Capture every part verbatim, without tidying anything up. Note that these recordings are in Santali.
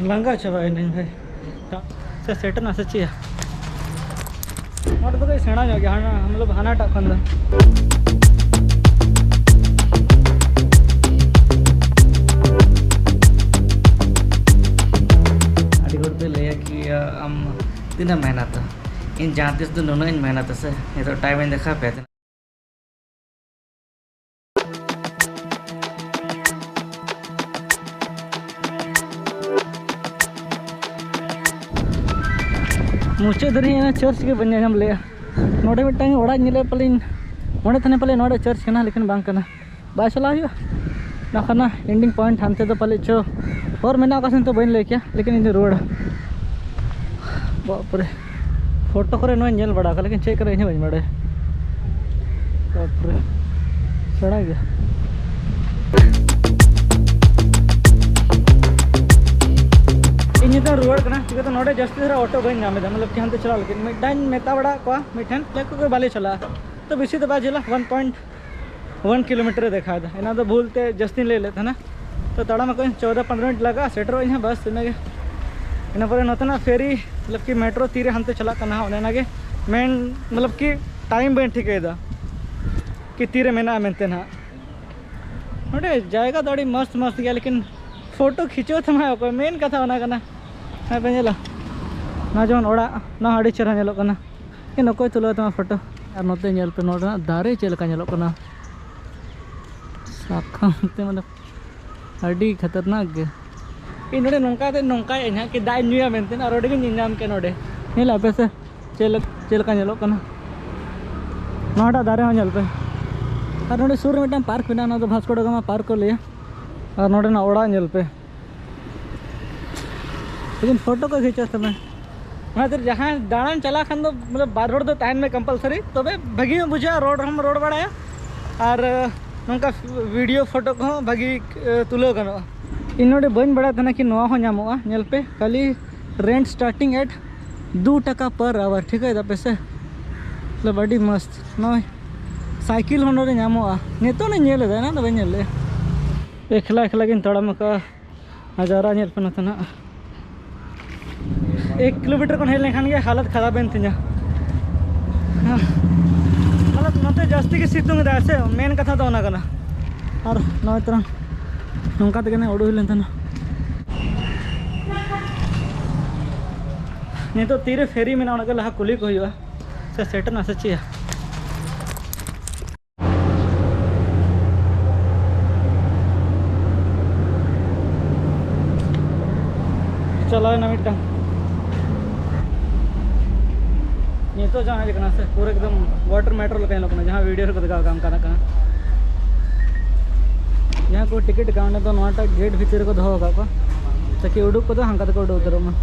ᱞᱟᱸᱜᱟ ᱪᱟᱵᱟᱭᱮᱱᱟᱹᱧ ᱵᱷᱟᱭ᱾ ᱥᱮ ᱥᱮᱴᱮᱨ ᱱᱟ ᱥᱮ ᱪᱮᱫ? ᱱᱚᱰᱮ ᱫᱚ ᱠᱟᱹᱡ ᱥᱮᱬᱟ ᱧᱚᱜ ᱜᱮᱭᱟ, ᱦᱟᱱᱟ ᱢᱚᱛᱞᱚᱵ ᱦᱟᱱᱟᱴᱟᱜ ᱠᱷᱚᱱ ᱫᱚ᱾ ᱟᱹᱰᱤ ᱦᱚᱲ ᱯᱮ ᱞᱟᱹᱭᱟ ᱠᱤ, ᱟᱢ ᱛᱤᱱᱟᱹᱜ ᱢᱮᱦᱱᱚᱛᱟ? ᱤᱧ ᱡᱟᱦᱟᱸ ᱛᱤᱥ ᱫᱚ ᱱᱩᱱᱟᱹᱜ ᱤᱧ ᱢᱮᱦᱱᱚᱛᱟ ᱥᱮ, ᱱᱤᱛᱚᱜ ᱴᱟᱭᱤᱢ ᱤᱧ ᱫᱮᱠᱷᱟᱣ ᱯᱮᱭᱟ᱾ ᱢᱩᱪᱟᱹᱫ ᱨᱮ ᱚᱱᱟ ᱪᱟᱨᱪ ᱜᱮ ᱵᱟᱹᱧ ᱧᱮᱞ ᱧᱟᱢ ᱞᱮᱜᱼᱟ᱾ ᱱᱚᱰᱮ ᱢᱤᱫᱴᱟᱝ ᱚᱲᱟᱜ ᱧᱮᱞᱮᱫ ᱯᱟᱞᱮᱧ, ᱢᱚᱱᱮ ᱛᱟᱦᱮᱱᱟ ᱯᱟᱞᱮ ᱱᱚᱰᱮ ᱪᱟᱨᱪ ᱠᱟᱱᱟ, ᱞᱮᱠᱤᱱ ᱵᱟᱝ ᱠᱟᱱᱟ᱾ ᱵᱟᱭ ᱪᱟᱞᱟᱣ ᱦᱩᱭᱩᱜᱼᱟ᱾ ᱱᱚᱝᱠᱟᱱᱟ ᱮᱱᱰᱤᱝ ᱯᱚᱭᱮᱱᱴ ᱦᱟᱱᱛᱮ ᱫᱚ ᱯᱟᱞᱮ ᱪᱚ ᱦᱚᱨ ᱢᱮᱱᱟᱜ ᱚᱠᱟ ᱥᱮᱱ ᱛᱚ ᱵᱟᱹᱧ ᱞᱟᱹᱭ ᱠᱮᱭᱟ, ᱞᱮᱠᱤᱱ ᱤᱧ ᱫᱚ ᱨᱩᱣᱟᱹᱲᱟ᱾ ᱵᱟᱯᱨᱮ, ᱯᱷᱳᱴᱳ ᱠᱚᱨᱮ ᱱᱚᱣᱟᱧ ᱧᱮᱞ ᱵᱟᱲᱟ ᱟᱠᱟᱫᱟ, ᱞᱮᱠᱤᱱ ᱪᱮᱫ ᱠᱟᱱᱟ ᱤᱧ ᱦᱚᱸ ᱵᱟᱹᱧ ᱵᱟᱲᱟᱭᱟ᱾ ᱵᱟᱯᱨᱮ, ᱥᱮᱬᱟ ᱜᱮᱭᱟ᱾ ᱤᱧ ᱱᱤᱛᱚᱜ ᱨᱩᱣᱟᱹᱲ ᱠᱟᱱᱟ, ᱪᱤᱠᱟᱹᱛᱮ ᱱᱚᱰᱮ ᱡᱟᱹᱥᱛᱤ ᱫᱷᱟᱨᱟ ᱚᱴᱳ ᱵᱟᱹᱧ ᱧᱟᱢ ᱮᱫᱟ, ᱢᱚᱛᱞᱚᱵ ᱠᱤ ᱦᱟᱱᱛᱮ ᱪᱟᱞᱟᱜ ᱞᱟᱹᱜᱤᱫ᱾ ᱢᱤᱫ ᱫᱷᱟᱣ ᱤᱧ ᱢᱮᱛᱟ ᱵᱟᱲᱟ ᱟᱠᱚᱣᱟ ᱢᱤᱫᱴᱷᱮᱱ, ᱞᱟᱹᱭ ᱠᱚ ᱵᱟᱞᱮ ᱪᱟᱞᱟᱜᱼᱟ᱾ ᱛᱚ ᱵᱮᱥᱤ ᱫᱚ ᱵᱟᱭ ᱡᱷᱟᱹᱞᱟ, ᱚᱣᱟᱱ ᱯᱚᱭᱮᱱᱴ ᱚᱣᱟᱱ ᱠᱤᱞᱳᱢᱤᱴᱟᱨ ᱮ ᱫᱮᱠᱷᱟᱣ ᱮᱫᱟ᱾ ᱚᱱᱟ ᱫᱚ ᱵᱷᱩᱞ ᱛᱮ ᱡᱟᱹᱥᱛᱤᱧ ᱞᱟᱹᱭ ᱞᱮᱫ ᱛᱟᱦᱮᱱᱟ᱾ ᱛᱚ ᱛᱟᱲᱟᱢ ᱟᱠᱚ ᱪᱳᱫᱽᱫᱳ ᱯᱚᱱᱨᱚ ᱢᱤᱱᱤᱴ ᱞᱟᱜᱟᱜᱼᱟ, ᱥᱮᱴᱮᱨᱚᱜ ᱟᱹᱧ ᱦᱟᱸᱜ, ᱵᱟᱥ ᱤᱱᱟᱹᱜᱮ᱾ ᱤᱱᱟᱹ ᱯᱚᱨᱮ ᱱᱚᱛᱮᱱᱟᱜ ᱯᱷᱮᱨᱤ, ᱢᱚᱛᱞᱚᱵ ᱠᱤ ᱢᱮᱴᱨᱳ ᱛᱤᱨᱮ ᱦᱟᱱᱛᱮ ᱪᱟᱞᱟᱜ ᱠᱟᱱᱟ ᱦᱟᱸᱜ, ᱚᱱᱮ ᱚᱱᱟᱜᱮ ᱢᱮᱱ, ᱢᱚᱛᱞᱚᱵ ᱠᱤ ᱴᱟᱭᱤᱢ ᱵᱟᱹᱧ ᱴᱷᱤᱠᱟᱹᱭᱮᱫᱟ ᱠᱤ ᱛᱤᱨᱮ ᱢᱮᱱᱟᱜᱼᱟ ᱢᱮᱱᱛᱮ ᱱᱟᱦᱟᱜ᱾ ᱱᱚᱰᱮ ᱡᱟᱭᱜᱟ ᱫᱚ ᱟᱹᱰᱤ ᱢᱚᱥᱛ ᱢᱚᱥᱛ ᱜᱮᱭᱟ, ᱞᱮᱠᱤᱱ ᱯᱷᱳᱴᱳ ᱠᱷᱤᱪᱟᱹᱣ ᱛᱮᱢᱟ ᱚᱠᱚᱭ, ᱢᱮᱱ ᱠᱟᱛᱷᱟ ᱚᱱᱟ ᱠᱟᱱᱟ᱾ ᱦᱮᱸ ᱯᱮ ᱧᱮᱞᱟ, ᱱᱚᱣᱟ ᱡᱮᱢᱚᱱ ᱚᱲᱟᱜ, ᱱᱚᱣᱟ ᱦᱚᱸ ᱟᱹᱰᱤ ᱪᱮᱦᱨᱟ ᱧᱮᱞᱚᱜ ᱠᱟᱱᱟ᱾ ᱮᱠᱮᱱ ᱚᱠᱚᱭ ᱛᱩᱞᱟᱹᱣ ᱛᱟᱢᱟ ᱯᱷᱳᱴᱳ? ᱟᱨ ᱱᱚᱛᱮ ᱧᱮᱞ ᱯᱮ, ᱱᱚᱰᱮᱱᱟᱜ ᱫᱟᱨᱮ ᱪᱮᱫ ᱞᱮᱠᱟ ᱧᱮᱞᱚᱜ ᱠᱟᱱᱟ᱾ ᱥᱟᱠᱟᱢ ᱛᱮ ᱢᱟᱱᱮ ᱟᱹᱰᱤ ᱠᱷᱟᱛᱟᱨᱱᱟᱠ ᱜᱮ᱾ ᱤᱧ ᱱᱚᱰᱮ ᱱᱚᱝᱠᱟ ᱛᱮ ᱱᱚᱝᱠᱟᱭ ᱤᱧ ᱦᱟᱸᱜ ᱠᱤ ᱫᱟᱜ ᱤᱧ ᱧᱩᱭᱟ ᱢᱮᱱᱛᱮ, ᱟᱨ ᱚᱸᱰᱮ ᱜᱤᱧ ᱧᱮᱞ ᱧᱟᱢ ᱠᱮᱫ ᱱᱚᱰᱮ᱾ ᱧᱮᱞ ᱟᱯᱮ ᱥᱮ ᱪᱮᱫ ᱞᱮᱠ-, ᱪᱮᱫ ᱞᱮᱠᱟ ᱧᱮᱞᱚᱜ ᱠᱟᱱᱟ᱾ ᱱᱚᱣᱟᱴᱟᱜ ᱫᱟᱨᱮ ᱦᱚᱸ ᱧᱮᱞ ᱯᱮ᱾ ᱟᱨ ᱱᱚᱰᱮ ᱥᱩᱨ ᱨᱮ ᱢᱤᱫᱴᱟᱝ ᱯᱟᱨᱠ ᱢᱮᱱᱟᱜᱼᱟ, ᱚᱱᱟ ᱫᱚ ᱵᱷᱟᱥᱠᱳ ᱰᱟ ᱜᱟᱢᱟ ᱯᱟᱨᱠ ᱠᱚ ᱞᱟᱹᱭᱟ᱾ ᱟᱨ ᱱᱚᱰᱮᱱᱟᱜ ᱚᱲᱟᱜ ᱧᱮᱞ ᱯᱮ᱾ ᱞᱮᱠᱤᱱ ᱯᱷᱳᱴᱳ ᱠᱚ ᱠᱷᱤᱪᱟᱹᱣ ᱥᱚᱢᱚᱭ, ᱚᱱᱟ ᱠᱷᱟᱹᱛᱤᱨ ᱡᱟᱦᱟᱸᱭ ᱫᱟᱬᱟᱱ ᱪᱟᱞᱟᱜ ᱠᱷᱟᱱ ᱫᱚ ᱢᱚᱛᱞᱚᱵ ᱵᱟᱨ ᱦᱚᱲ ᱫᱚ ᱛᱟᱦᱮᱱ ᱢᱮ ᱠᱚᱢᱯᱟᱞᱥᱟᱨᱤ, ᱛᱚᱵᱮ ᱵᱷᱟᱹᱜᱤ ᱧᱚᱜ ᱵᱩᱡᱷᱟᱹᱜᱼᱟ, ᱨᱚᱲ ᱨᱮᱦᱚᱸᱢ ᱨᱚᱲ ᱵᱟᱲᱟᱭᱟ᱾ ᱟᱨ ᱱᱚᱝᱠᱟ ᱵᱷᱤᱰᱤᱭᱳ ᱯᱷᱳᱴᱳ ᱠᱚᱦᱚᱸ ᱵᱷᱟᱹᱜᱤ ᱛᱩᱞᱟᱹᱣ ᱜᱟᱱᱚᱜᱼᱟ᱾ ᱤᱧ ᱱᱚᱰᱮ ᱵᱟᱹᱧ ᱵᱟᱲᱟᱭ ᱛᱟᱦᱮᱱᱟ ᱠᱤ ᱱᱚᱣᱟ ᱦᱚᱸ ᱧᱟᱢᱚᱜᱼᱟ᱾ ᱧᱮᱞ ᱯᱮ, ᱠᱷᱟᱹᱞᱤ rent starting at ᱫᱩ ᱴᱟᱠᱟ per hour, ᱴᱷᱤᱠᱟᱹᱭ ᱫᱟᱯᱮ ᱥᱮ? ᱢᱚᱛᱞᱚᱵ ᱟᱹᱰᱤ ᱢᱚᱥᱛ᱾ ᱱᱚᱜᱼᱚᱭ ᱥᱟᱭᱠᱮᱞ ᱦᱚᱸ ᱱᱚᱰᱮ ᱧᱟᱢᱚᱜᱼᱟ᱾ ᱱᱤᱛᱚᱜ ᱤᱧ ᱧᱮᱞ ᱮᱫᱟ, ᱮᱱᱟᱝ ᱫᱚ ᱵᱟᱹᱧ ᱧᱮᱞ ᱞᱮᱫᱼᱟ᱾ ᱮᱠᱞᱟ ᱮᱠᱞᱟ ᱜᱤᱧ ᱛᱟᱲᱟᱢ ᱟᱠᱟᱫᱼᱟ᱾ ᱱᱟᱡᱟᱨᱟ ᱧᱮᱞ ᱯᱮ ᱱᱚᱛᱮᱱᱟᱜ᱾ ᱮᱠ ᱠᱤᱞᱳᱢᱤᱴᱟᱨ ᱠᱷᱚᱱ ᱦᱮᱡ ᱞᱮᱱᱠᱷᱟᱱ ᱜᱮ ᱦᱟᱞᱚᱛ ᱠᱷᱟᱨᱟᱯ ᱮᱱ ᱛᱤᱧᱟ᱾ ᱢᱟᱱᱮ ᱱᱚᱛᱮ ᱡᱟᱹᱥᱛᱤ ᱜᱮ ᱥᱤᱛᱩᱝ ᱮᱫᱟᱭ ᱥᱮ, ᱢᱮᱱ ᱠᱟᱛᱷᱟ ᱫᱚ ᱚᱱᱟ ᱠᱟᱱᱟ᱾ ᱟᱨ ᱱᱚᱜᱼᱚᱭ ᱛᱚᱨᱟᱝ ᱱᱚᱝᱠᱟ ᱛᱮᱜᱮ ᱱᱟᱜ ᱩᱰᱩᱠ ᱦᱩᱭ ᱞᱮᱱ ᱛᱟᱦᱮᱱᱟ᱾ ᱱᱤᱛᱚᱜ ᱛᱤᱨᱮ ᱯᱷᱮᱨᱤ ᱢᱮᱱᱟᱜᱼᱟ, ᱚᱱᱟ ᱜᱮ ᱞᱟᱦᱟ ᱠᱩᱞᱤ ᱠᱚ ᱦᱩᱭᱩᱜᱼᱟ, ᱥᱮ ᱥᱮᱴᱮᱨ ᱱᱟ ᱥᱮ ᱪᱮᱫ? ᱪᱟᱞᱟᱣᱮᱱᱟ ᱢᱤᱫᱴᱟᱝ᱾ ᱱᱤᱛᱚᱜ ᱡᱟᱦᱟᱸ ᱦᱮᱡ ᱠᱟᱱᱟ ᱥᱮ, ᱯᱩᱨᱟᱹ ᱮᱠᱫᱚᱢ ᱣᱟᱴᱟᱨ ᱢᱮᱴᱨᱳ ᱞᱮᱠᱟ ᱧᱮᱞᱚᱜ ᱠᱟᱱᱟ, ᱡᱟᱦᱟᱸ ᱵᱷᱤᱰᱤᱭᱳ ᱨᱮᱠᱚ ᱫᱮᱠᱷᱟᱣ ᱠᱟᱜ ᱚᱱᱠᱟᱱᱟᱜ ᱠᱟᱱᱟ᱾ ᱡᱟᱦᱟᱸ ᱠᱚ ᱴᱤᱠᱤᱴ ᱠᱟᱜᱼᱟ, ᱚᱸᱰᱮ ᱫᱚ ᱱᱚᱣᱟᱴᱟᱜ ᱜᱮᱴ ᱵᱷᱤᱛᱤᱨ ᱨᱮᱠᱚ ᱫᱚᱦᱚ ᱟᱠᱟᱫ ᱠᱚᱣᱟ, ᱛᱟᱠᱤ ᱩᱰᱩᱠ ᱠᱚᱫᱚ ᱦᱟᱱᱠᱟ ᱛᱮᱠᱚ ᱩᱰᱩᱠ ᱩᱛᱟᱹᱨᱚᱜ ᱢᱟ᱾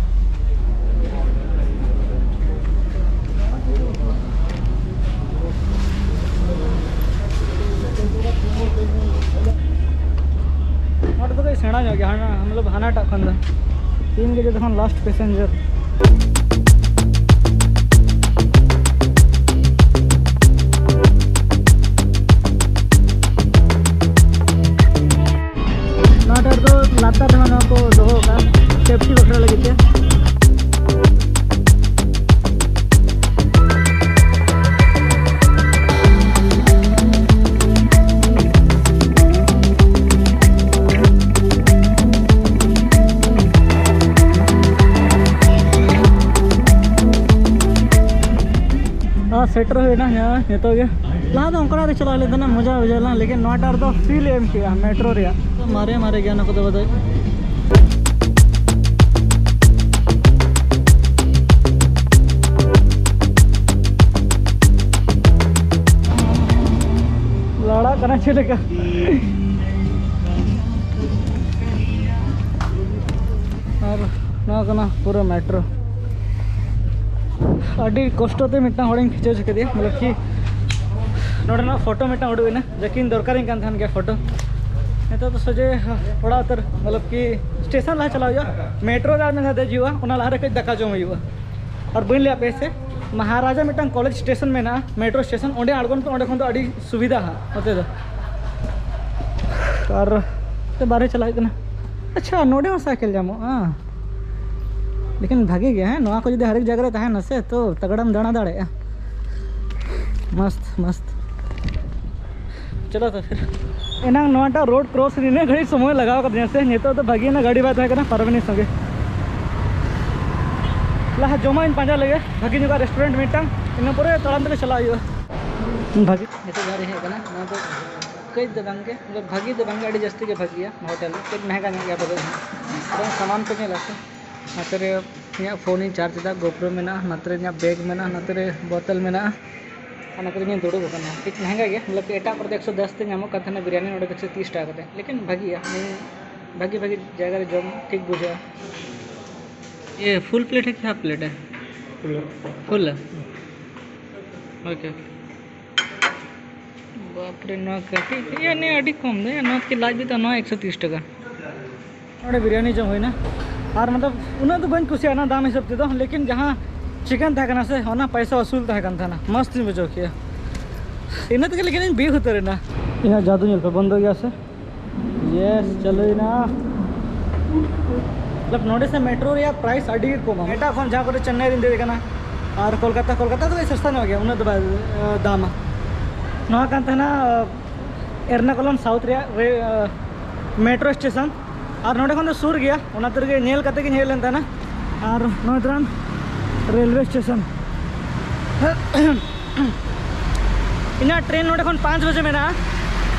ᱱᱚᱰᱮ ᱫᱚ ᱠᱟᱹᱡ ᱥᱮᱬᱟ ᱧᱚᱜ ᱜᱮᱭᱟ, ᱦᱟᱱᱟ, ᱢᱚᱛᱞᱚᱵ ᱦᱟᱱᱟᱴᱟᱜ ᱠᱷᱚᱱ ᱫᱚ᱾ ᱤᱧ ᱜᱮ ᱡᱚᱛᱚ ᱠᱷᱚᱱ ᱞᱟᱥᱴ ᱯᱮᱥᱮᱧᱡᱟᱨ᱾ ᱱᱚᱣᱟ ᱴᱟᱭᱟᱨ ᱫᱚ ᱞᱟᱛᱟᱨ ᱨᱮᱦᱚᱸ ᱱᱚᱣᱟ ᱠᱚ ᱫᱚᱦᱚ ᱟᱠᱟᱫᱼᱟ, ᱥᱮᱯᱴᱤ ᱵᱟᱠᱷᱨᱟ ᱞᱟᱹᱜᱤᱫ ᱛᱮ᱾ ᱟᱨ ᱥᱮᱴᱮᱨ ᱦᱩᱭᱱᱟ ᱦᱮᱸ, ᱱᱤᱛᱚᱜ ᱜᱮ᱾ ᱞᱟᱦᱟ ᱫᱚ ᱚᱱᱠᱟᱱᱟᱜ ᱨᱮ ᱪᱟᱞᱟᱣ ᱞᱮᱱ ᱛᱟᱦᱮᱱᱟ, ᱢᱚᱡᱟ ᱵᱩᱡᱷᱟᱹᱣ ᱞᱮᱱᱟ, ᱞᱮᱠᱤᱱ ᱱᱚᱣᱟ ᱴᱟᱭᱟᱨ ᱫᱚ ᱯᱷᱤᱞ ᱮ ᱮᱢ ᱠᱮᱜᱼᱟ ᱢᱮᱴᱨᱳ ᱨᱮᱭᱟᱜ᱾ ᱢᱟᱨᱮ ᱢᱟᱨᱮ ᱜᱮᱭᱟ ᱚᱱᱟ ᱠᱚᱫᱚ ᱵᱚᱫᱚᱞ᱾ ᱞᱟᱲᱟᱜ ᱠᱟᱱᱟ ᱪᱮᱫ ᱞᱮᱠᱟ᱾ ᱟᱨ ᱱᱚᱣᱟ ᱠᱟᱱᱟ ᱯᱩᱨᱟᱹ ᱢᱮᱴᱨᱳ᱾ ᱟᱹᱰᱤ ᱠᱚᱥᱴᱚ ᱛᱮ ᱢᱤᱫᱴᱟᱝ ᱦᱚᱲᱤᱧ ᱠᱷᱤᱪᱟᱹᱣ ᱦᱚᱪᱚ ᱠᱮᱫᱮᱭᱟ, ᱢᱚᱛᱞᱚᱵ ᱠᱤ ᱱᱚᱰᱮᱱᱟᱜ ᱯᱷᱳᱴᱳ ᱢᱤᱫᱴᱟᱝ ᱩᱰᱩᱠ ᱮᱱᱟ, ᱡᱟᱹᱠᱤᱱ ᱫᱚᱨᱠᱟᱨᱤᱧ ᱠᱟᱱ ᱛᱟᱦᱮᱱ ᱜᱮᱭᱟ ᱯᱷᱳᱴᱳ᱾ ᱱᱤᱛᱚᱜ ᱫᱚ ᱥᱚᱡᱷᱮ ᱚᱲᱟᱜ ᱩᱛᱟᱹᱨ, ᱢᱚᱛᱞᱚᱵ ᱠᱤ ᱥᱴᱮᱥᱚᱱ ᱞᱟᱦᱟ ᱪᱟᱞᱟᱣ ᱦᱩᱭᱩᱜᱼᱟ, ᱢᱮᱴᱨᱳ ᱨᱮ ᱟᱨ ᱢᱤᱫ ᱫᱷᱟᱣ ᱫᱮᱡ ᱦᱩᱭᱩᱜᱼᱟ, ᱚᱱᱟ ᱞᱟᱦᱟᱨᱮ ᱠᱟᱹᱡ ᱫᱟᱠᱟ ᱡᱚᱢ ᱦᱩᱭᱩᱜᱼᱟ᱾ ᱟᱨ ᱵᱟᱹᱧ ᱞᱟᱹᱭᱟᱫ ᱯᱮᱭᱟ ᱥᱮ, ᱢᱟᱦᱟᱨᱟᱡᱟ ᱢᱤᱫᱴᱟᱝ ᱠᱚᱞᱮᱡᱽ ᱥᱴᱮᱥᱚᱱ ᱢᱮᱱᱟᱜᱼᱟ, ᱢᱮᱴᱨᱳ ᱥᱴᱮᱥᱚᱱ, ᱚᱸᱰᱮ ᱟᱬᱜᱚᱱ ᱯᱮ, ᱚᱸᱰᱮ ᱠᱷᱚᱱ ᱫᱚ ᱟᱹᱰᱤ ᱥᱩᱵᱤᱫᱷᱟ ᱦᱟᱸᱜ ᱱᱚᱛᱮ ᱫᱚ᱾ ᱟᱨ ᱱᱚᱛᱮ ᱵᱟᱨᱦᱮ ᱪᱟᱞᱟᱜ ᱦᱩᱭᱩᱜ ᱠᱟᱱᱟ᱾ ᱟᱪᱪᱷᱟ, ᱱᱚᱰᱮ ᱦᱚᱸ ᱥᱟᱭᱠᱮᱞ ᱧᱟᱢᱚᱜᱼᱟ? ᱞᱮᱠᱤᱱ ᱵᱷᱟᱜᱮ ᱜᱮᱭᱟ, ᱦᱮᱸ, ᱱᱚᱣᱟ ᱠᱚ ᱡᱩᱫᱤ ᱦᱟᱨᱮᱠ ᱡᱟᱭᱜᱟ ᱨᱮ ᱛᱟᱦᱮᱱᱟ ᱥᱮ, ᱛᱚ ᱛᱟᱜᱲᱟᱢ ᱫᱟᱬᱟ ᱫᱟᱲᱮᱭᱟᱜᱼᱟ᱾ ᱢᱚᱥᱛ ᱢᱚᱥᱛ᱾ ᱪᱚᱞᱚ ᱛᱚ ᱯᱷᱤᱨ᱾ ᱮᱱᱟᱝ ᱱᱚᱣᱟᱴᱟᱜ ᱨᱳᱰ ᱠᱨᱚᱥ ᱨᱮ ᱱᱤᱱᱟᱹᱜ ᱜᱷᱟᱹᱲᱤᱡ ᱥᱚᱢᱚᱭ ᱞᱟᱜᱟᱣ ᱠᱟᱫᱤᱧᱟ ᱥᱮ, ᱱᱤᱛᱚᱜ ᱫᱚ ᱵᱷᱟᱹᱜᱤᱭᱮᱱᱟ, ᱜᱟᱹᱰᱤ ᱵᱟᱭ ᱛᱟᱦᱮᱸ ᱠᱟᱱᱟ ᱯᱟᱨᱵᱷᱤᱱᱤ ᱥᱚᱸᱜᱮ᱾ ᱞᱟᱦᱟ ᱡᱚᱢᱟᱜ ᱤᱧ ᱯᱟᱸᱡᱟ ᱞᱮᱜᱮ ᱵᱷᱟᱹᱜᱤ ᱧᱚᱜᱟᱜ ᱨᱮᱥᱴᱩᱨᱮᱱᱴ ᱢᱤᱫᱴᱟᱝ, ᱤᱱᱟᱹ ᱯᱚᱨᱮ ᱛᱟᱲᱟᱢ ᱛᱮᱞᱮ ᱪᱟᱞᱟᱜ ᱦᱩᱭᱩᱜᱼᱟ᱾ ᱵᱷᱟᱹᱜᱤ ᱱᱤᱛᱚᱜ ᱡᱟᱦᱟᱸ ᱨᱮ ᱦᱮᱡ ᱠᱟᱱᱟ, ᱱᱚᱣᱟ ᱫᱚ ᱠᱟᱹᱡ ᱫᱚ ᱵᱟᱝ ᱜᱮ, ᱢᱚᱛᱞᱚᱵ ᱵᱷᱟᱹᱜᱤ ᱫᱚ ᱵᱟᱝ ᱜᱮ, ᱟᱹᱰᱤ ᱡᱟᱹᱥᱛᱤ ᱜᱮ ᱵᱷᱟᱹᱜᱤᱭᱟ ᱦᱳᱴᱮᱞ ᱫᱚ᱾ ᱠᱟᱹᱡ ᱢᱮᱦᱮᱝᱜᱟ ᱧᱚᱜ ᱜᱮᱭᱟ ᱯᱟᱞᱮ, ᱟᱫᱚ ᱥᱟᱢᱟᱱ ᱠᱚ ᱧᱮᱞᱟ ᱥᱮ᱾ ᱱᱚᱛᱮ ᱨᱮ ᱤᱧᱟᱹᱜ ᱯᱷᱳᱱ ᱤᱧ ᱪᱟᱨᱡᱽ ᱮᱫᱟ, GoPro ᱢᱮᱱᱟᱜᱼᱟ, ᱱᱚᱛᱮ ᱨᱮ ᱤᱧᱟᱹᱜ ᱵᱮᱜᱽ ᱢᱮᱱᱟᱜᱼᱟ, ᱱᱚᱛᱮ ᱨᱮ ᱵᱳᱛᱚᱞ ᱢᱮᱱᱟᱜᱼᱟ, ᱟᱨ ᱱᱚᱛᱮ ᱨᱮ ᱤᱧ ᱫᱩᱲᱩᱵ ᱟᱠᱟᱱᱟ᱾ ᱴᱷᱤᱠ ᱢᱮᱦᱮᱝᱜᱟ ᱜᱮ, ᱢᱚᱛᱞᱚᱵ ᱮᱴᱟᱜ ᱠᱚᱨᱮ ᱫᱚ ᱮᱠᱥᱚ ᱫᱚᱥ ᱛᱮ ᱧᱟᱢᱚᱜ ᱠᱟᱱ ᱛᱟᱦᱮᱱᱟ ᱵᱤᱨᱭᱟᱱᱤ, ᱱᱚᱰᱮ ᱫᱚ ᱮᱠᱥᱚ ᱛᱤᱨᱤᱥ ᱴᱟᱠᱟ ᱠᱟᱛᱮ, ᱞᱮᱠᱤᱱ ᱵᱷᱟᱹᱜᱤᱭᱟ᱾ ᱵᱷᱟᱹᱜᱤ ᱵᱷᱟᱹᱜᱤ ᱡᱟᱭᱜᱟ ᱨᱮ ᱡᱚᱢ ᱴᱷᱤᱠ ᱵᱩᱡᱷᱟᱹᱜᱼᱟ᱾ ये फुल प्लेट है कि हाफ प्लेट है? फुल। फुल है। Okay, okay. ᱵᱟᱯᱨᱮ, ᱱᱚᱣᱟ ᱠᱟᱹᱴᱤᱡ, ᱤᱭᱟᱹ, ᱱᱤᱭᱟᱹ ᱟᱹᱰᱤ ᱠᱚᱢ ᱫᱚ, ᱱᱚᱣᱟ ᱛᱮ ᱞᱟᱡ ᱵᱤ ᱛᱟᱦᱮᱸ, ᱱᱚᱣᱟ ᱮᱠᱥᱚ ᱛᱤᱨᱤᱥ ᱴᱟᱠᱟ᱾ ᱱᱚᱰᱮ ᱵᱤᱨᱭᱟᱱᱤ ᱡᱚᱢ ᱦᱩᱭᱱᱟ᱾ ᱟᱨ ᱢᱚᱛᱞᱚᱵ ᱩᱱᱟᱹᱜ ᱫᱚ ᱵᱟᱹᱧ ᱠᱩᱥᱤᱭᱟᱜᱼᱟ ᱚᱱᱟ ᱫᱟᱢ ᱦᱤᱥᱟᱹᱵ ᱛᱮᱫᱚ, ᱞᱮᱠᱤᱱ ᱡᱟᱦᱟᱸ ᱪᱤᱠᱮᱱ ᱛᱟᱦᱮᱸ ᱠᱟᱱᱟ ᱥᱮ, ᱚᱱᱟ ᱯᱚᱭᱥᱟ ᱩᱥᱩᱞ ᱛᱟᱦᱮᱸ ᱠᱟᱱ ᱛᱟᱦᱮᱱᱟ, ᱢᱚᱥᱛ ᱤᱧ ᱵᱩᱡᱷᱟᱹᱣ ᱠᱮᱜᱼᱟ᱾ ᱤᱱᱟᱹ ᱛᱮᱜᱮ ᱞᱮᱠᱤᱱ ᱤᱧ ᱵᱤ ᱩᱛᱟᱹᱨ ᱮᱱᱟ᱾ ᱤᱧᱟᱹᱜ ᱡᱟᱫᱩ ᱧᱮᱞ ᱯᱮ, ᱵᱚᱱᱫᱚ ᱜᱮᱭᱟ ᱥᱮ? ᱭᱮᱥ, ᱪᱟᱹᱞᱩᱭᱮᱱᱟ᱾ ᱢᱚᱛᱞᱚᱵ ᱱᱚᱰᱮ ᱥᱮ ᱢᱮᱴᱨᱳ ᱨᱮᱭᱟᱜ ᱯᱨᱟᱭᱤᱥ ᱟᱹᱰᱤ ᱜᱮ ᱠᱚᱢᱟ᱾ ᱮᱴᱟᱜ ᱠᱷᱚᱱ ᱡᱟᱦᱟᱸ ᱠᱚᱨᱮ ᱪᱮᱱᱱᱟᱭ ᱨᱤᱧ ᱫᱮᱡ ᱟᱠᱟᱱᱟ ᱟᱨ ᱠᱳᱞᱠᱟᱛᱟ, ᱠᱳᱞᱠᱟᱛᱟ ᱫᱚ ᱥᱚᱥᱛᱟ ᱧᱚᱜ ᱜᱮᱭᱟ, ᱩᱱᱟᱹᱜ ᱫᱚ ᱵᱟᱭ, ᱮ, ᱫᱟᱢᱟ᱾ ᱱᱚᱣᱟ ᱠᱟᱱ ᱛᱟᱦᱮᱱᱟ, ᱮ, ᱮᱨᱱᱟᱠᱩᱞᱟᱢ ᱥᱟᱣᱩᱛᱷ ᱨᱮᱭᱟᱜ ᱨᱮ-, ᱮ, ᱢᱮᱴᱨᱳ ᱥᱴᱮᱥᱚᱱ᱾ ᱟᱨ ᱱᱚᱰᱮ ᱠᱷᱚᱱ ᱫᱚ ᱥᱩᱨ ᱜᱮᱭᱟ, ᱚᱱᱟ ᱛᱮᱜᱮ ᱧᱮᱞ ᱠᱟᱛᱮ ᱜᱤᱧ ᱦᱮᱡ ᱞᱮᱱ ᱛᱟᱦᱮᱱᱟ᱾ ᱟᱨ ᱱᱚᱜᱼᱚᱭ ᱛᱟᱨᱟᱱ ᱨᱮᱞᱣᱮ ᱥᱴᱮᱥᱚᱱ᱾ ᱤᱧᱟᱹᱜ ᱴᱨᱮᱱ ᱱᱚᱰᱮ ᱠᱷᱚᱱ ᱯᱟᱸᱪ ᱵᱟᱡᱮ ᱢᱮᱱᱟᱜᱼᱟ,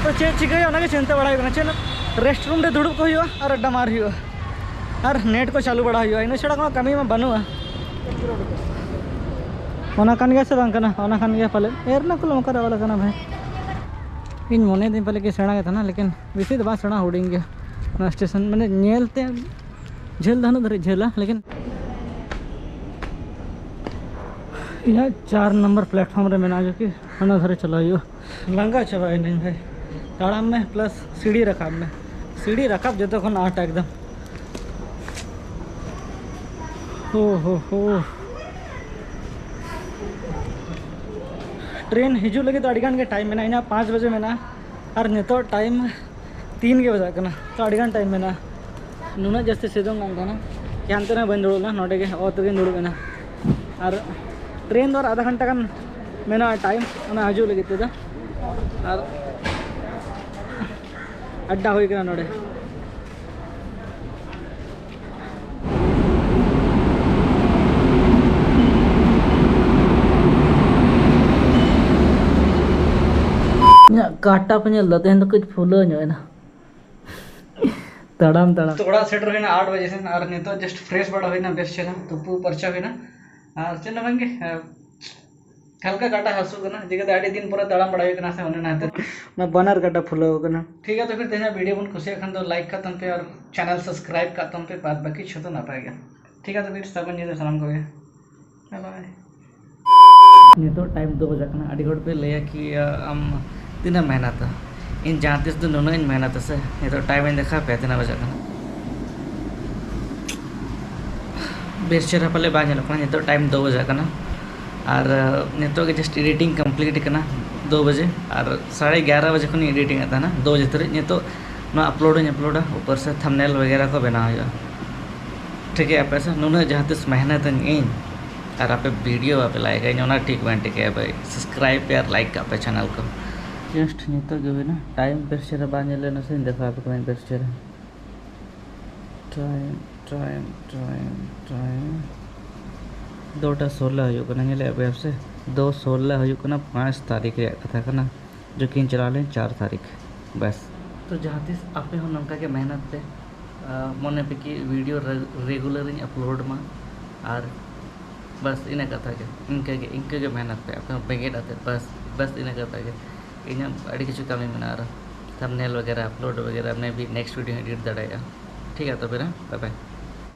ᱛᱚ ᱪᱮᱫ ᱪᱤᱠᱟᱹᱭᱟ ᱚᱱᱟᱜᱮ ᱪᱤᱱᱛᱟᱹ ᱵᱟᱲᱟ ᱦᱩᱭᱩᱜ ᱠᱟᱱᱟ᱾ ᱪᱮᱫ ᱨᱮᱥᱴ ᱨᱩᱢ ᱨᱮ ᱫᱩᱲᱩᱵ ᱠᱚ ᱦᱩᱭᱩᱜᱼᱟ ᱟᱨ ᱟᱰᱰᱟ ᱢᱟᱨ ᱦᱩᱭᱩᱜᱼᱟ, ᱟᱨ ᱱᱮᱴ ᱠᱚ ᱪᱟᱹᱞᱩ ᱵᱟᱲᱟ ᱦᱩᱭᱩᱜᱼᱟ, ᱤᱱᱟᱹ ᱪᱷᱟᱲᱟ ᱠᱳᱱᱳ ᱠᱟᱹᱢᱤ ᱢᱟ ᱵᱟᱹᱱᱩᱜᱼᱟ᱾ ᱚᱱᱟ ᱠᱟᱱ ᱜᱮᱭᱟ ᱥᱮ ᱵᱟᱝ ᱠᱟᱱᱟ? ᱚᱱᱟ ᱠᱟᱱ ᱜᱮᱭᱟ ᱯᱟᱞᱮ᱾ ᱮᱨᱱᱟᱠᱩᱞᱟᱢ ᱚᱠᱟᱨᱮ ᱚᱞ ᱟᱠᱟᱱᱟ ᱵᱷᱟᱭ? ᱤᱧ ᱢᱚᱱᱮᱭᱮᱫᱟᱹᱧ ᱯᱟᱞᱮ ᱠᱤ ᱥᱮᱬᱟ ᱜᱮ ᱛᱟᱦᱮᱱᱟ, ᱞᱮᱠᱤᱱ ᱵᱮᱥᱤ ᱫᱚ ᱵᱟᱝ ᱥᱮᱬᱟ, ᱦᱩᱰᱤᱧ ᱜᱮᱭᱟ᱾ ᱱᱚᱣᱟ ᱥᱴᱮᱥᱚᱱ ᱢᱟᱱᱮ ᱧᱮᱞ ᱛᱮ ᱡᱷᱟᱹᱞ ᱫᱚ ᱦᱟᱹᱱᱟᱹ ᱫᱷᱟᱹᱨᱤᱡ ᱡᱷᱟᱹᱞᱟ, ᱞᱮᱠᱤᱱ ᱤᱧᱟᱹᱜ ᱪᱟᱨ ᱱᱚᱢᱵᱚᱨ ᱯᱞᱮᱴᱯᱷᱚᱨᱢ ᱨᱮ ᱢᱮᱱᱟᱜᱼᱟ, ᱡᱚᱠᱤ ᱦᱟᱱᱟ ᱫᱷᱟᱨᱮ ᱪᱟᱞᱟᱣ ᱦᱩᱭᱩᱜᱼᱟ᱾ ᱞᱟᱸᱜᱟ ᱪᱟᱵᱟᱭᱮᱱᱟᱹᱧ ᱵᱷᱟᱭ, ᱛᱟᱲᱟᱢ ᱢᱮ ᱯᱞᱟᱥ ᱥᱤᱲᱤ ᱨᱟᱠᱟᱵ ᱢᱮ, ᱥᱤᱲᱤ ᱨᱟᱠᱟᱵ ᱡᱚᱛᱚ ᱠᱷᱚᱱ ᱟᱸᱴ ᱮᱠᱫᱚᱢ᱾ ᱳ ᱦᱳ ᱦᱳ, ᱴᱨᱮᱱ ᱦᱤᱡᱩᱜ ᱞᱟᱹᱜᱤᱫ ᱫᱚ ᱟᱹᱰᱤ ᱜᱟᱱ ᱜᱮ ᱴᱟᱭᱤᱢ ᱢᱮᱱᱟᱜᱼᱟ᱾ ᱤᱧᱟᱹᱜ ᱯᱟᱸᱪ ᱵᱟᱡᱮ ᱢᱮᱱᱟᱜᱼᱟ ᱟᱨ ᱱᱤᱛᱚᱜ ᱴᱟᱭᱤᱢ ᱛᱤᱱ ᱜᱮ ᱵᱟᱡᱟᱜ ᱠᱟᱱᱟ, ᱛᱚ ᱟᱹᱰᱤ ᱜᱟᱱ ᱴᱟᱭᱤᱢ ᱢᱮᱱᱟᱜᱼᱟ᱾ ᱱᱩᱱᱟᱹᱜ ᱡᱟᱹᱥᱛᱤ ᱥᱤᱛᱩᱝ ᱠᱟᱱ ᱛᱟᱦᱮᱱᱟ, ᱦᱟᱱᱛᱮ ᱨᱮ ᱵᱟᱹᱧ ᱫᱩᱲᱩᱵ ᱞᱮᱱᱟ, ᱱᱚᱰᱮ ᱜᱮ ᱚᱛ ᱨᱮᱜᱮᱧ ᱫᱩᱲᱩᱵ ᱮᱱᱟ᱾ ᱟᱨ ᱴᱨᱮᱱ ᱫᱚ ᱟᱨ ᱟᱫᱷᱟ ᱜᱷᱚᱱᱴᱟ ᱜᱟᱱ ᱢᱮᱱᱟᱜᱼᱟ ᱴᱟᱭᱤᱢ ᱚᱱᱟ ᱦᱤᱡᱩᱜ ᱞᱟᱹᱜᱤᱫ ᱛᱮᱫᱚ᱾ ᱟᱨ ᱟᱰᱰᱟ ᱦᱩᱭ ᱠᱟᱱᱟ ᱱᱚᱰᱮ᱾ ᱤᱧᱟᱹᱜ ᱠᱟᱴᱟ ᱯᱮ ᱧᱮᱞ ᱮᱫᱟ, ᱛᱮᱦᱮᱧ ᱫᱚ ᱠᱟᱹᱡ ᱯᱷᱩᱞᱟᱹᱣ ᱧᱚᱜ ᱮᱱᱟ᱾ ᱛᱟᱲᱟᱢ ᱛᱟᱲᱟᱢ᱾ ᱛᱚ, ᱚᱲᱟᱜ ᱥᱮᱴᱮᱨ ᱦᱩᱭᱱᱟ ᱟᱴ ᱵᱟᱡᱮ ᱥᱮᱱ, ᱟᱨ ᱱᱤᱛᱚᱜ just fresh ᱵᱟᱲᱟ ᱦᱩᱭᱱᱟ, ᱵᱮᱥ ᱪᱮᱦᱨᱟ ᱛᱩᱯᱩ ᱯᱟᱨᱪᱟ ᱦᱩᱭᱱᱟ᱾ ᱟᱨ ᱪᱮᱫ ᱦᱚᱸ ᱵᱟᱝᱜᱮ, ᱟᱨ ᱦᱟᱞᱠᱟ ᱠᱟᱴᱟ ᱦᱟᱹᱥᱩ ᱠᱟᱱᱟ, ᱪᱤᱠᱟᱹᱛᱮ ᱟᱹᱰᱤ ᱫᱤᱱ ᱯᱚᱨᱮ ᱛᱟᱲᱟᱢ ᱵᱟᱲᱟ ᱦᱩᱭᱩᱜ ᱠᱟᱱᱟ ᱥᱮ, ᱚᱱᱮ ᱚᱱᱟᱛᱮ᱾ ᱚᱱᱟ ᱵᱟᱱᱟᱨ ᱠᱟᱴᱟ ᱯᱷᱩᱞᱟᱹᱣ ᱠᱟᱱᱟ᱾ ᱴᱷᱤᱠ ᱜᱮᱭᱟ, ᱛᱚ ᱯᱷᱤᱨ ᱛᱮᱦᱮᱧᱟᱜ video ᱵᱚᱱ ᱠᱩᱥᱤᱭᱟᱜ ᱠᱷᱟᱱ ᱫᱚ like ᱠᱟᱜ ᱛᱟᱵᱚᱱ ᱯᱮ ᱟᱨ channel subscribe ᱠᱟᱜ ᱛᱟᱵᱚᱱ ᱯᱮ, ᱵᱟᱫ ᱵᱟᱹᱠᱤ ᱡᱷᱚᱛᱚ ᱱᱟᱯᱟᱭ ᱜᱮ᱾ ᱴᱷᱤᱠ ᱜᱮᱭᱟ, ᱛᱚ ᱯᱷᱤᱨ ᱥᱟᱹᱜᱩᱱ ᱧᱤᱫᱟᱹ ᱥᱟᱱᱟᱢ ᱠᱚᱜᱮ᱾ Bye bye. ᱱᱤᱛᱚᱜ ᱴᱟᱭᱤᱢ ᱫᱩ ᱵᱟᱡᱟᱜ ᱠᱟᱱᱟ᱾ ᱟᱹᱰᱤ ᱦᱚᱲ ᱯᱮ ᱞᱟᱹᱭᱟ ᱠᱤ, ᱟ, ᱟᱢ ᱛᱤᱱᱟᱹᱜ ᱮᱢ ᱢᱮᱦᱱᱚᱛᱟ? ᱤᱧ ᱡᱟᱦᱟᱸ ᱛᱤᱥ ᱫᱚ ᱱᱩᱱᱟᱹᱜ ᱤᱧ ᱢᱮᱦᱱᱚᱛᱟ ᱥᱮ᱾ ᱱᱤᱛᱚᱜ ᱴᱟᱭᱤᱢ ᱤᱧ ᱫᱮᱠᱷᱟᱣ ᱯᱮᱭᱟ ᱛᱤᱱᱟᱹᱜ ᱵᱟᱡᱟᱜ ᱠᱟᱱᱟ᱾ ᱵᱮᱥ ᱪᱮᱦᱨᱟ ᱯᱟᱞᱮ ᱵᱟᱝ ᱧᱮᱞᱚᱜ ᱠᱟᱱᱟ᱾ ᱱᱤᱛᱚᱜ ᱴᱟᱭᱤᱢ ᱫᱩ ᱵᱟᱡᱟᱜ ᱠᱟᱱᱟ᱾ ᱟᱨ, ᱟ, ᱱᱤᱛᱚᱜ ᱜᱮ just editing complete ᱠᱟᱱᱟ ᱫᱩ ᱵᱟᱡᱮ᱾ ᱟᱨ ᱥᱟᱲᱮ ᱮᱜᱟᱨᱚ ᱵᱟᱡᱮ ᱠᱷᱚᱱᱤᱧ editing ᱮᱫ ᱛᱟᱦᱮᱱᱟ ᱫᱩ ᱵᱟᱡᱮ ᱫᱷᱟᱹᱨᱤᱡ᱾ ᱱᱤᱛᱚᱜ ᱱᱚᱣᱟ upload ᱤᱧ uploadᱟ, ᱩᱯᱚᱨ ᱥᱮ thumbnail ᱵᱟᱜᱮᱨᱟ ᱠᱚ ᱵᱮᱱᱟᱣ ᱦᱩᱭᱩᱜᱼᱟ᱾ ᱴᱷᱤᱠ ᱜᱮᱭᱟ, ᱟᱯᱮ ᱥᱮ ᱱᱩᱱᱟᱹᱜ ᱡᱟᱦᱟᱸ ᱛᱤᱥ ᱢᱮᱦᱱᱚᱛ ᱟᱹᱧ ᱤᱧ ᱟᱨ ᱟᱯᱮ video ᱵᱟᱯᱮ like ᱤᱧ ᱚᱱᱟ ᱴᱷᱤᱠ ᱵᱟᱹᱧ ᱴᱷᱤᱠᱟᱹᱭᱟ ᱵᱷᱟᱹᱭ᱾ Subscribe ᱯᱮ ᱟᱨ like ᱠᱟᱜ ᱯᱮ channel ᱠᱚ᱾ Just ᱱᱤᱛᱚᱜ ᱜᱮ ᱦᱩᱭᱱᱟ, ᱴᱟᱭᱤᱢ ᱵᱮᱥ ᱪᱮᱦᱨᱟ ᱵᱟᱝ ᱧᱮᱞ ᱞᱮᱱᱟ ᱥᱮ, ᱫᱮᱠᱷᱟᱣ ᱟᱯᱮ ᱠᱟᱹᱱᱟᱹᱧ ᱵᱮᱥ ᱪᱮᱦᱨᱟ᱾ Time, time, time, time. ᱫᱩᱴᱟ ᱥᱳᱞᱞᱳ ᱦᱩᱭᱩᱜ ᱠᱟᱱᱟ, ᱧᱮᱞᱮᱫ ᱯᱮᱭᱟ ᱥᱮ? ᱫᱩ ᱥᱳᱞᱞᱳ ᱦᱩᱭᱩᱜ ᱠᱟᱱᱟ, ᱯᱟᱸᱪ ᱛᱟᱹᱨᱤᱠᱷ ᱨᱮᱭᱟᱜ ᱠᱟᱛᱷᱟ ᱠᱟᱱᱟ, ᱡᱚᱠᱷᱚᱱ ᱪᱟᱞᱟᱣ ᱞᱮᱱ ᱪᱟᱨ ᱛᱟᱹᱨᱤᱠᱷ᱾ ᱵᱟᱥ᱾ ᱛᱚ ᱡᱟᱦᱟᱸ ᱛᱤᱥ ᱟᱯᱮ ᱦᱚᱸ ᱱᱚᱝᱠᱟ ᱜᱮ ᱢᱮᱦᱱᱚᱛ ᱯᱮ, ᱟ, ᱢᱚᱱᱮ ᱯᱮ ᱠᱤ video re-, regular ᱤᱧ upload ᱢᱟ, ᱟᱨ ᱵᱟᱥ ᱤᱱᱟᱹ ᱠᱟᱛᱷᱟ ᱜᱮ, ᱤᱱᱠᱟᱹ ᱜᱮ, ᱤᱱᱠᱟᱹ ᱜᱮ ᱢᱮᱦᱱᱚᱛ ᱯᱮ ᱟᱯᱮ ᱦᱚᱸ ᱵᱮᱸᱜᱮᱫ ᱟᱛᱮ, ᱵᱟᱥ, ᱵᱟᱥ ᱤᱱᱟᱹ ᱠᱟᱛᱷᱟ ᱜᱮ᱾ ᱤᱧᱟᱹᱜ ᱟᱹᱰᱤ ᱠᱤᱪᱷᱩ ᱠᱟᱹᱢᱤ ᱢᱮᱱᱟᱜᱼᱟ, ᱟᱨ thumbnail ᱵᱟᱜᱮᱨᱟ upload ᱵᱟᱜᱮᱨᱟ, maybe next video ᱦᱚᱸ edit ᱫᱟᱲᱮᱭᱟᱜᱼᱟ᱾ ᱴᱷᱤᱠ ᱜᱮᱭᱟ, ᱛᱚᱵᱮ ᱵᱟᱭ ᱵᱟᱭ᱾